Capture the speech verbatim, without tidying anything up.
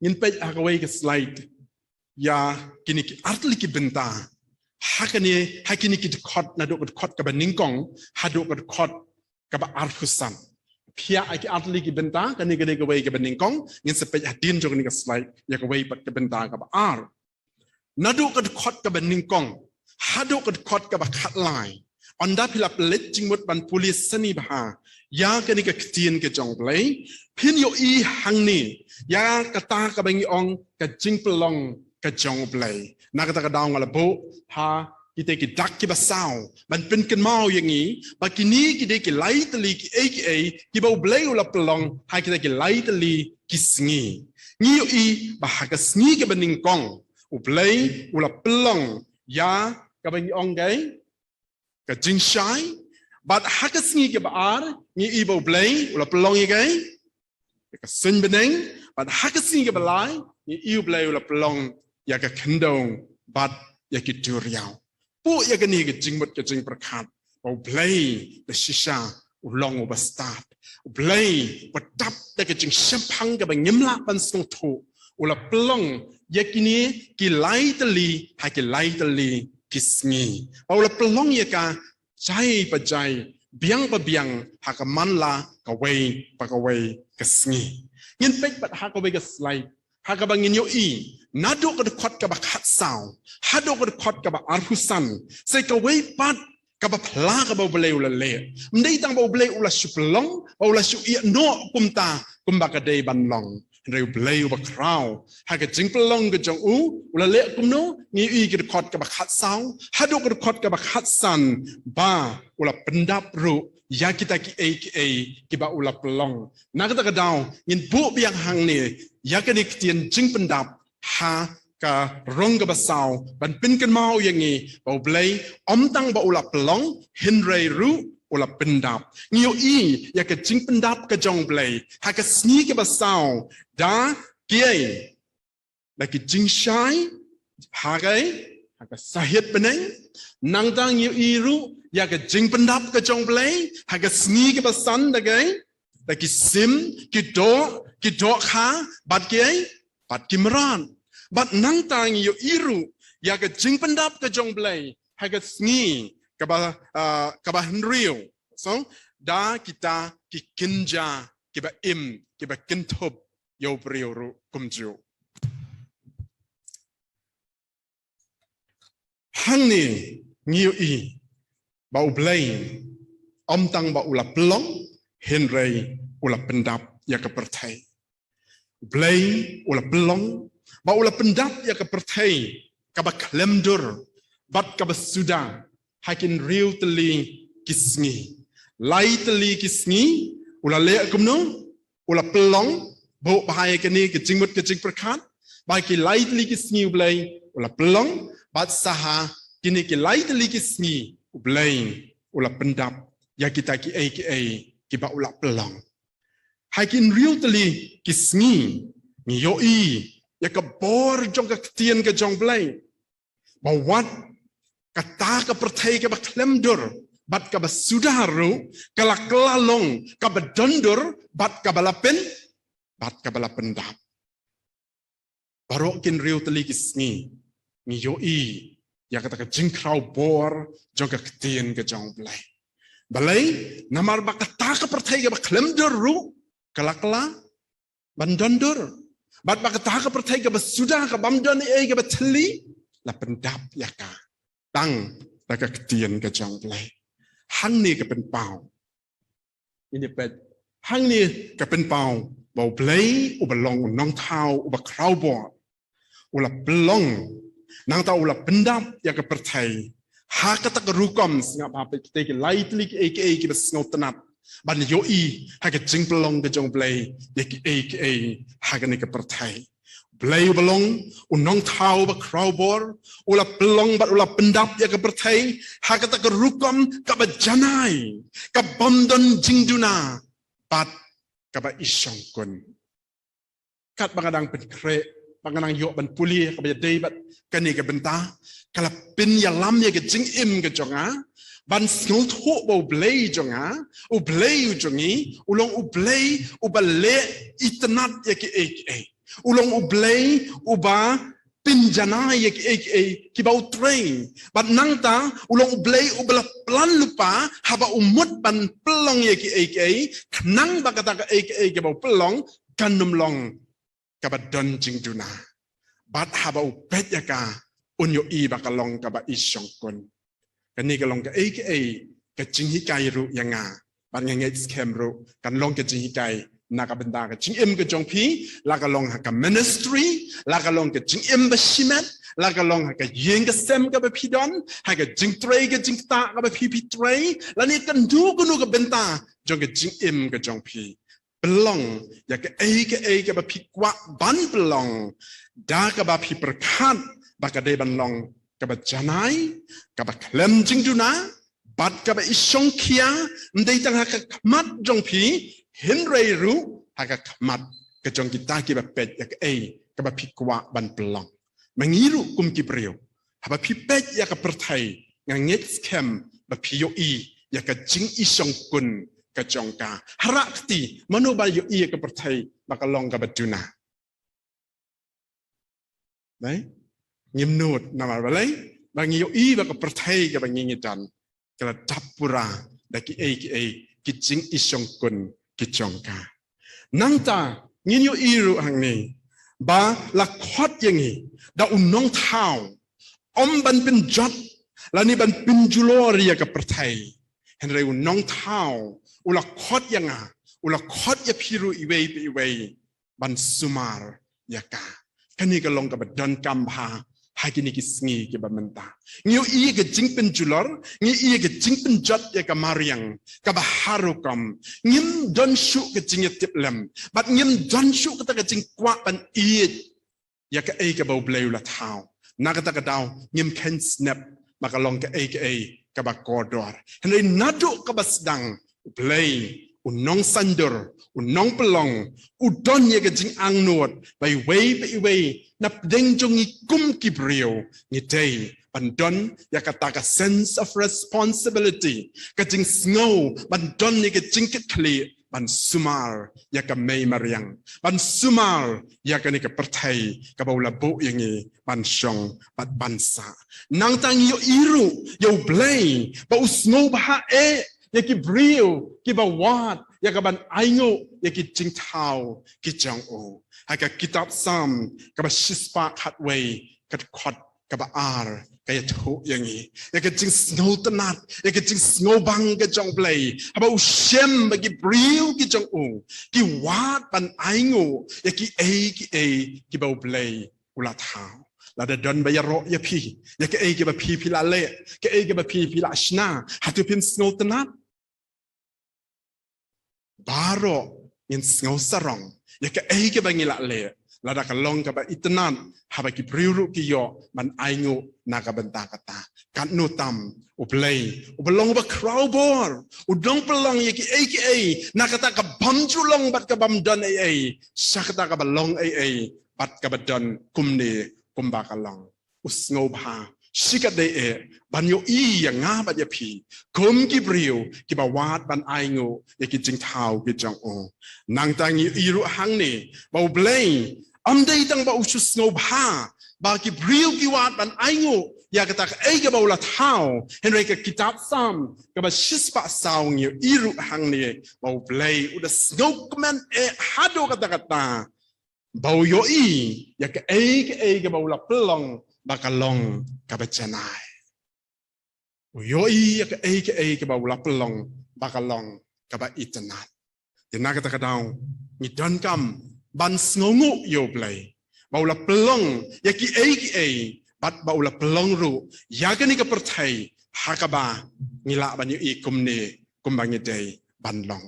Ngin peit ha kawei ka slide ïa kine ki artylli ki bynta ha kane, ha kine ki dkhot, naduh ka dkhot kaba nyngkong haduh ka dkhot kaba arphew san. Phi ïa ki artylli ki bynta, kane ka dei kawei kaba nyngkong. Ngin sa peit hadien jong kane ka slide ïa kawei pat ka bynta kaba ar. Naduh ka dkhot kaba nyngkong haduh ka dkhot kaba khatlai, ynda phi la pynleit jingmut ban pule sani bha ïa kane ka ktien ka jong U Blei, phin ïohi hangne ïa kata kaba ngi ong ka jingpynlong ka jong U Blei. Na kata ka daw nga la buh ha kita ki dak kiba saw ban pynkynmaw ïa ngi ba kine ki dei ki lai tylli kiei kiei kiba U Blei u la pynlong ha kita ki lai tylli ki sngi. Ngi ïohi ba ha ka sngi kaba nyngkong U Blei u la pynlong ïa kaba ngi ong ka, ka jingshai. Bad ha ka sngi kaba ar ngi ïohi ba U Blei u la pynlong ïa ka, ïa ka suiñ bneng. Bad ha ka sngi kaba lai ngi ïohi U Blei u la pynlong ïa ka khyndew bad ïa ki duriaw. Buh ïa kane ka jingmut ka jingpyrkhat ba U Blei da shisha u long uba stad. U Blei uba dap da ka jingshemphang kaba ngim lah ban sngewthuh, u la pynlong ïa kine ki lai tylli ha ki lai tylli ki sngi. Ba u la pynlong ïa ka jai pa jai, biang pa biang, ha ka man la kawei pa kawei ka sngi. Ngin peit pat ha kawei ka slide ha kaba ngin ïohi naduh ka dkhot kaba khatsaw haduh ka dkhot kaba arphew san, sa kawei pat kaba phylla kaba U Blei u la leh. Ym dei tang ba U Blei u la shu pynlong, ba u la shu ïeh noh kumta kumba ka dei ban long. Hynrei U Blei uba khraw ha ka jingpynlong ka jong u u la leh kumno? Ngi ïohi ka dkhot kaba khatsaw haduh ka dkhot kaba khatsan ba u la pyndap ruh ïa kita kiei kiei kiba u la pynlong. Na kata ka daw ngin buh biang hangne ïa kane ka ktien jingpyndap ha ka rong kaba saw ban pynkynmaw ïa ngi ba U Blei ym tang ba u la pynlong hynrei ruh u la pyndap. Ngi ïohi ïa ka jingpyndap ka jong U Blei ha ka sngi kaba saw da kiei, da ki jingshai ha ka, ha ka sahiat bneng. Nangta ngi ïohi ruh ïa ka jingpyndap ka jong U Blei ha ka sngi kaba san da kiei, da ki sim, ki doh, ki dohkha bad kiei, bad ki mrad. Bad nangta ngi ïohi ruh ïa ka jingpyndap ka jong U Blei ha ka sngi kaba, ah, kaba hynriew, so, da kita ki kynja kiba im, kiba kynthup ïa u briew ruh kumjuh. Hangne ngi ïohi ba U Blei ym tang ba u la pynlong hynrei u la pyndap ïa ka pyrthei. U Blei u la pynlong ba u la pyndap ïa ka pyrthei kaba khlem dur bad kaba suda ha ki hynriew tylli ki sngi. Lai tylli ki sngi u la leh kumno? U la pynlong, buh bha ïa kane ka jingmut ka jingpyrkhat ba ha ki lai tylli ki sngi U Blei u la pynlong, bad sa ha kine ki lai tylli ki sngi U Blei u la pyndap ïa kita kiei kiei kiba u la pynlong. Ha ki hynriew tylli ki sngi ngi ïohi ïa ka bor jong ka ktien ka jong U Blei. Ba wat kata ka pyrthei kaba khlem dur bad kaba suda ruh ka la kylla long kaba don dur bad kaba la pyn, bad kaba la pyndap. Baroh ki hynriew tylli ki sngi ngi ïohi ïa kata ka jingkhraw bor jong ka ktien ka jong U Blei. Balei? Namar ba kata ka pyrthei kaba khlem dur ruh ka la kylla ban don dur. Bad ba kata ka pyrthei kaba suda, kaba ym don ei ei, kaba thylli, la pyndap ïa ka tang da ka ktien ka jong U Blei. Hangne ka pynpaw, ine peit, hangne ka pynpaw ba U Blei uba long u nongthaw uba khraw bor u la pynlong, nangta u la pyndap ïa ka pyrthei ha kata ka rukom. Sngap bha, peit kita ki lai tylli kiei kiei kiba sngewtynnat ban ïohi ha ka jingpynlong ka jong U Blei ïa kiei kiei ha kane ka pyrthei. U Blei uba long u nongthaw uba khraw bor u la pynlong bad u la pyndap ïa ka pyrthei ha kata ka rukom kaba janai, kaba ym don jingduna bad kaba i shongkun. Katba nga dang pynkhreh, ba nga dang ïoh ban pule kaba ïadei bad kane ka bynta, ka la pynïalam ïa ka jingim ka jong nga ban sngewthuh ba U Blei jong nga, U Blei u jong ngi, u long U Blei uba leh itynnat ïa kiei kiei. U long U Blei uba pynjanai ïa kiei kiei kiba u trei. Bad nangta u long U Blei uba la plan lypa haba u mut ban pynlong ïa kiei kiei, khnang ba kata kaei kaei kaba u pynlong kan ym long kaba don jingduna. Bad haba u peit ïa ka, un ïohi ba ka long kaba i shongkun. Kane ka long kaei kaei ka jinghikai ruh ïa nga. Bad nga ngeit skhem ruh kan long ka jinghikai na ka bynta ka jingim ka jong phi, la ka long ha ka ministry, la ka long ka jingim ba shimet, la ka long ha ka ïing ka sem kaba phi don, ha ka jingtrei ka jingktah kaba phi phi trei, lane kano kano ka bynta jong ka jingim ka jong phi. Pynlong ïa kaei kaei kaba phi kwah ban pynlong, da kaba phi pyrkhat ba ka dei ban long kaba janai, kaba khlem jingduna, bad kaba i shongkhia, ym dei tang ha ka khmat jong phi, hynrei ruh ha ka khmat ka jong kita kiba peit ïa kaei kaba phi kwah ban pynlong. Ma ngi ruh kum ki briew, haba phi peit ïa ka pyrthei, nga ngeit skhem ba phi ïohi ïa ka jingi shongkun ka jong ka. Hara kti, mano ba ïohi ïa ka pyrthei ba ka long kaba duna? Nai? Ngim nud namar balei ba ngi ïohi ba ka pyrthei kaba ngi ngi don ka la dap pura da kiei kiei ki jingi shongkun ki jong ka. Nangta ngin ïohi ruh hangne ba la khot ïa ngi da u nongthaw, ym ban pynjot lane ban pynjulor ïa ka pyrthei. Hynrei u nongthaw u la khot ïa nga, u la khot ïa phi ruh iwei pa iwei ban sumar ïa ka. Kane ka long kaba donkam bha ha kine ki sngi kiba mynta. Ngi ïohi ïa ka jingpynjulor, ngi ïohi ïa ka jingpynjot ïa ka mariang kaba har rukom. Ngim don shuh ka jingïatiplem bad ngim don shuh kata ka jingkwah ban ïeit ïa kaei kaba U Blei u la thaw. Na kata ka daw ngim kheiñ snep ba ka long kaei kaei kaba kordor. Hynrei naduh kaba sdang U Blei, u nongsaiñdur, u nongpynlong, u don ïa ka jingangnud ba iwei pa iwei na pdeng jong ngi kum ki briew ngi dei ban don ïa kata ka sense of responsibility, ka jingsngew ban don ïa ka jingkitkhlieh ban sumar ïa ka mei mariang, ban sumar ïa kane ka pyrthei kaba u la buh ïa ngi ban shong bad ban sah. Nangta ngi ïohi ruh ïa U Blei ba u sngewbha eh ïa ki briew kiba wad ïa ka ban ainguh ïa ki jingthaw ki jong u. Ha ka kitab Salm kaba shispah khatwei, ka dkhot kaba ar ka ïathuh ïa ngi ïa ka jingsngewtynnat, ïa ka jingsngewbang ka jong U Blei haba u shem ba ki briew ki jong u ki wad ban ainguh ïa kiei kiei kiba U Blei u la thaw. Lada don ba ïaroh ïa phi ïa kaei kaba phi phi la leh, kaei kaba phi phi la shna, hato phim sngewtynnat? Baroh ngin sngew sarong ïa kaei kaba ngi la leh, lada ka long kaba itynnat, haba ki briew ruh ki ïoh ban ainguh na ka bynta kata. Katno tam U Blei uba long uba khraw bor, u nongpynlong ïa kiei kiei na kata ka bym ju long bad ka bym don ei ei sha kata kaba long ei ei bad kaba don kumne kumba ka long. U sngewbha shikatdei eh ban ïohi ïa nga bad ïa phi kum ki briew kiba wad ban ainguh ïa ki jingthaw ki jong u. Nangta ngi ïohi ruh hangne ba U Blei ym dei tang ba u shu sngewbha ba ki briew ki wad ban ainguh ïa kata kaei kaba u la thaw, hynrei ka kitab Salm kaba shispah saw ngi ïohi ruh hangne ba U Blei u da sngewkmen eh haduh katta katta ba u ïohi ïa kaei kaei kaba u la pynlong ba ka long kaba janai. U ïohi ïa kaei kaei kaba u la pynlong ba ka long kaba itynnat. Te na kata ka daw ngi donkam ban sngewnguh ïa U Blei ba u la pynlong ïa kiei kiei bad ba u la pynlong ruh ïa kane ka pyrthei ha kaba ngi lah ban ïohi kumne kumba ngi dei ban long.